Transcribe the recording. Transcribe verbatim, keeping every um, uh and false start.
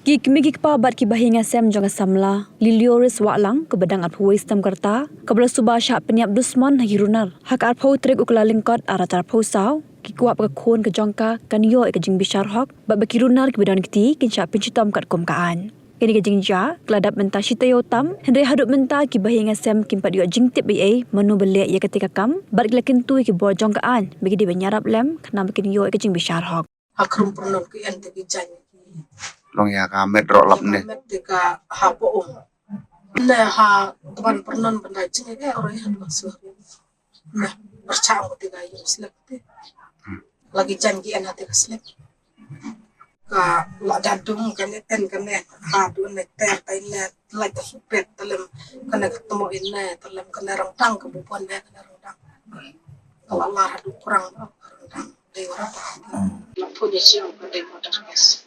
Ki kmie ki kpa bad ki bahaïing sem jong ka samla Lilioris Wahlang, kaba dang arphew wei snem ka rta, kaba la suba shah pynïap dusmon ha ki runar ha ka arphew tarik u Kyllalyngkot arhajar arphew saw, ki kwah ba ka khun ka jong ka kan ïoh ïa ka jingbishar hok bad ba ki runar kiba don kti kin shah pynshitom katkum ka aiñ. Kane ka jingjia ka la dap mynta shi taïew tam, hynrei haduh mynta ki bahaïing sem kim pat ïoh jingtip ei ei mano ba leh ïa katei ka kam, bad ki la kyntu ïa ki bor jong ka aiñ ba ki dei ban ïarap lem khnang ba kin ïoh ïa ka jingbishar hok. Ha Krum Pyrnun ki en te ki jaiñ ki. Long ïa ka met roh lap ne. Met te ka ha po um. Ne ha Krum Pyrnun ban da jing e ore ha dua sur. Ne bercha ko te ka ïoh slep te. Lagi jaiñ ki en ha te ka slep. Ka la da dung ka ne en ka ne ha du ne ter tai ne lai ta supet ta lem ka ne ka tmo in ne ta lem ka ne rang tang ka bu pon ne ka ne rang tang. Ka la la ha du kurang rang tang. Dei wara. La pun ïa siang ka dei murder case.